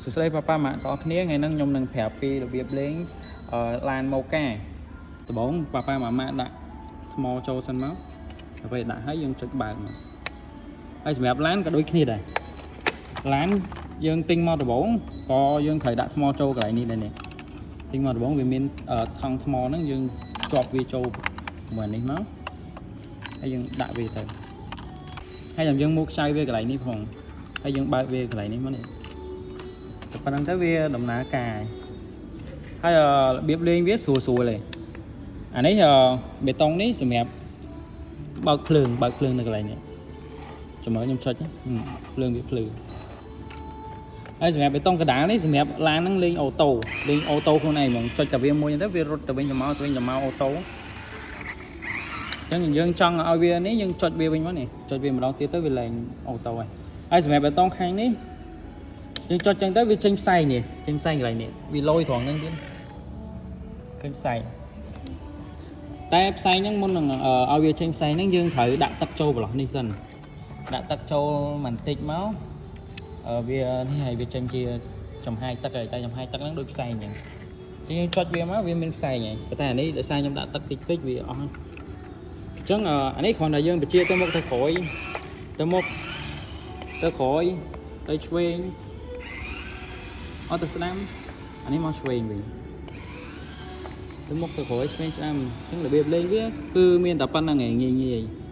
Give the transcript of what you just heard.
សួស្តីប៉ាប៉ាម៉ាក់ទាំងអស់គ្នា។ថ្ងៃហ្នឹងខ្ញុំនឹងប្រាប់ពីរបៀបលេងឡានម៉ូកាដំបូងប៉ាប៉ាម៉ាក់ម៉ាក់ដាក់ថ្មចូលសិនមកដល់ពេលដាក់ហើយយើងចុចបើកមកហើយសម្រាប់ឡានក៏ដូចគ្នាដែរឡានយើងទិញមកដំបូងក៏យើងត្រូវដាក់ថ្មចូលកន្លែងនេះដែរនេះទិញមកដំបូងវាមានថង់ថ្មហ្នឹងយើងជាប់វាចូលមួយនេះមកហើយយើងដាក់វាទៅហើយចាំយើងមកខ្ចៅវាកន្លែងនេះផងហើយយើងបើកវាកន្លែងនេះមកនេះ តែប៉ុណ្្នឹងទៅវាដំណើរការហើយរបៀបលេងវាស្រួលស្រួលទេអានេះបេតុងនេះសម្រាប់បើកភ្លើងបើកភ្លើងនៅកន្លែងនេះចាំមើលខ្ញុំចុចណាភ្លើងវាភ្លឺហើយសម្រាប់បេតុងកណ្ដាលនេះសម្រាប់ឡានហ្នឹងលេង auto លេង auto ខ្លួនឯងហ្មងចុចតែវាមួយហ្នឹងទៅវារត់ទៅវិញទៅមកទៅវិញទៅមក auto អញ្ចឹងយើងចង់ឲ្យវានេះយើងចុចវាវិញមកនេះចុចវាម្ដងទៀតទៅវាលែង auto ហើយហើយសម្រាប់បេតុងខាងនេះ យើងចុចចឹងទៅវាចេញផ្សែងនេះចេញផ្សែងកន្លែងនេះវាលយត្រង់ហ្នឹងទៀតឃើញផ្សែងតែផ្សែងហ្នឹងមុននឹងឲ្យវាចេញផ្សែងហ្នឹងយើងត្រូវដាក់ទឹកចូលប្រឡោះនេះសិនដាក់ទឹកចូលបន្តិចមកវានេះហើយវាចេញជាចំហាយទឹកហើយតែចំហាយទឹកហ្នឹងដូចផ្សែងចឹងយើងចុចវាមកវាមានផ្សែងហើយប៉ុន្តែអានេះដោយសារខ្ញុំដាក់ទឹកតិចតិចវាអស់ហើយអញ្ចឹងអានេះគ្រាន់តែយើងបញ្ជាទៅមុខទៅក្រោយទៅមុខទៅក្រោយទៅឆ្វេង អត់ទៅស្ដាំអានេះមកឆ្វេងវិញទៅមុខទៅក្រោយឆ្វេងស្ដាំអញ្ចឹងរបៀបលេងវាគឺមានតែប៉ុណ្្នឹងឯងងាយងាយ។